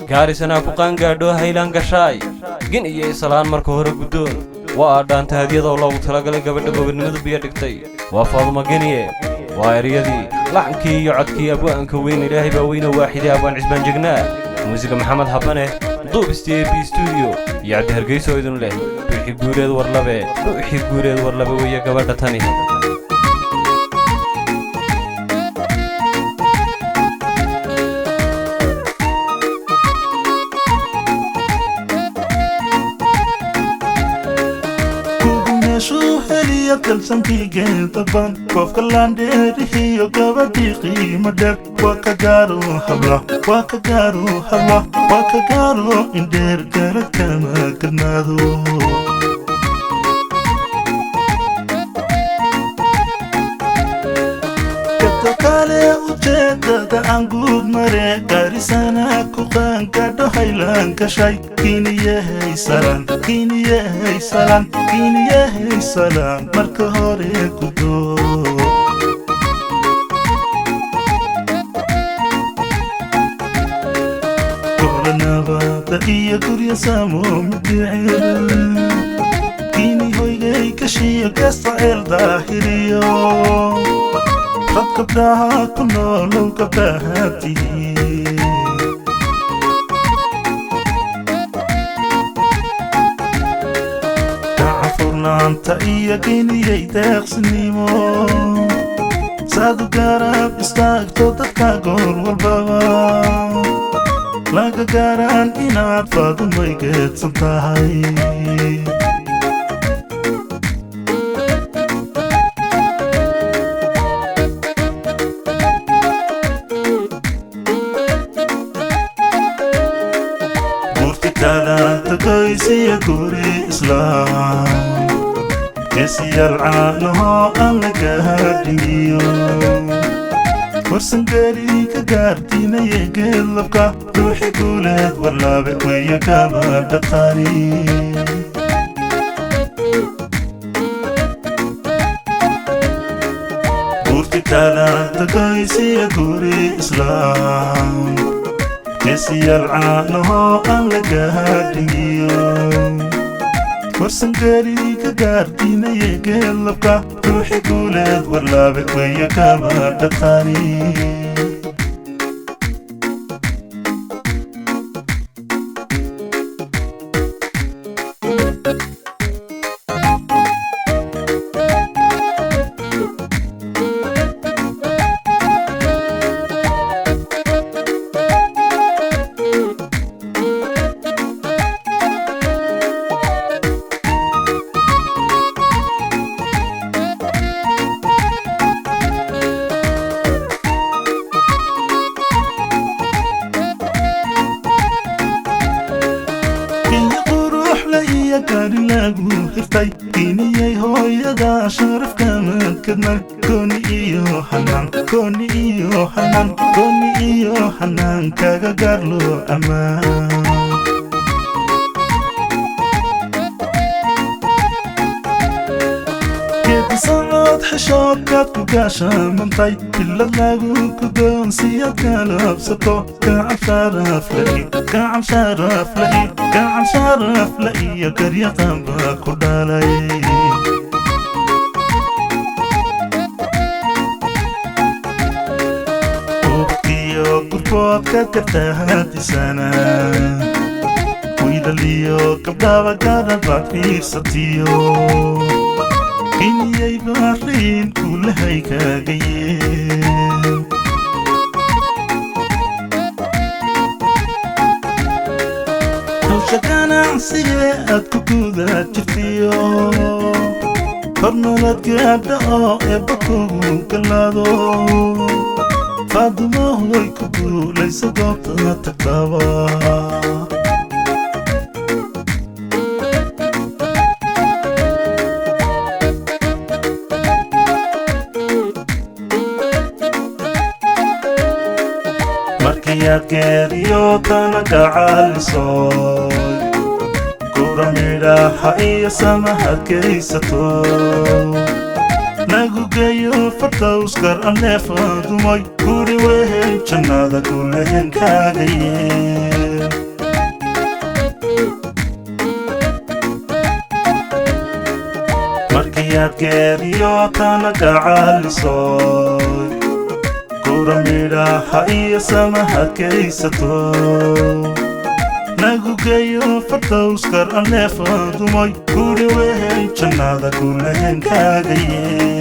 Gaarisanaa ku qaangaadho haylaan gashaay gin iyo islaan. Marka hore guddoon waa dhaanta hadiyadoo loogu talagalay gabadha gobonnimadu biyo dhigtay, waa Faaduma Geniye. Waa eryadii, laxankii iyo codkii abwaanka weyn, Ilaahay baa weyno waaxidee, Abwaan Cismaan Jegnaa. Muusiga Maxamed Habane, duubistii AB Stuudiyo iyo Cabdi Hargeyso idin leh. Dhuuxi Guuleed Warlabe, Dhuuxi Guuleed Warlabe weeye gabadha tani. Meeshuu heliya kalsankii geeldaban koofka laandheerihiyo gabadhii qiimo dheer. Waa ka gaaro habla, waa ka gaaro habla, waa ka gaaro indheer garad kama kadnaado. Kale ujeedada aan guud mare, gaarisana ku qaangadho haylaan gashay. Kiniyahay salaan, kiniyahay salaan, kiniyahay salaan. Marka hore gudo gola nabada iyo gurya samo midicir, kini hoygay kashiyo geesta ceel daahiriyo dad gabdhaha ku noolow gabdhaha tihiin. Gacan furnaanta iyo geniyay deeqsinimo, saad u garab istaagto dadka goor walbaba laga gaaraan inaad Faadumay geedsan tahay. Goysiya guri islaam geesiyaal caanahoo aan laga hadhiyo warsangeri ka gaartiinaya geedlabka. Ruuxi Guuleed Warlaabe weeye gabadha tani. Buurti talaanta goysiya guri islaam geesiyaal caanahoo aan laga hadhiyo warsangeri ka gaartiinaya geedlabka. Ruuxi Guuleed Warlaabe weeye gabadha tani. Kenya quruxle iyo gaari lagu hirtay, kiniyay hooyada sharaf kamadkadna. Gooni iyo hanaan, gooni iyo hanaan, gooni iyo hanaan kaga gaarlo ammaan. Geedi socod xishoodkaad ku gaashaamantay, bilad lagu gudoonsiyaad galabsato. Gacan sharafle, gacan sharafle, gacan sharafle iyo garyaqanba ku dhalay. Ubadkiyo gurboodka kartahadisana, wiilaliyo gabdhaba garabaad fiirsatiyo, iniyay baariin kulahay kaagayeen. Hawsha ganacsigee aad ku guda jirtiyo kor nolod gaadha oo eebba kugu galaado, Faadumo way ku guulayso goobta tagtaba. Markiyaad geeriyootana gacalisoy gura midhaha iyo samahad geysato, nagu geeyo fardowskar alle, Faadumoy guri wehen jannada kulehen kaagaye. Geeriyootana gacaalisoy, gura midhaha iyo samahadkaysato, nagugeeyo fardowskar alleefadumoy, guri wehen jannada gulahenkaagaye.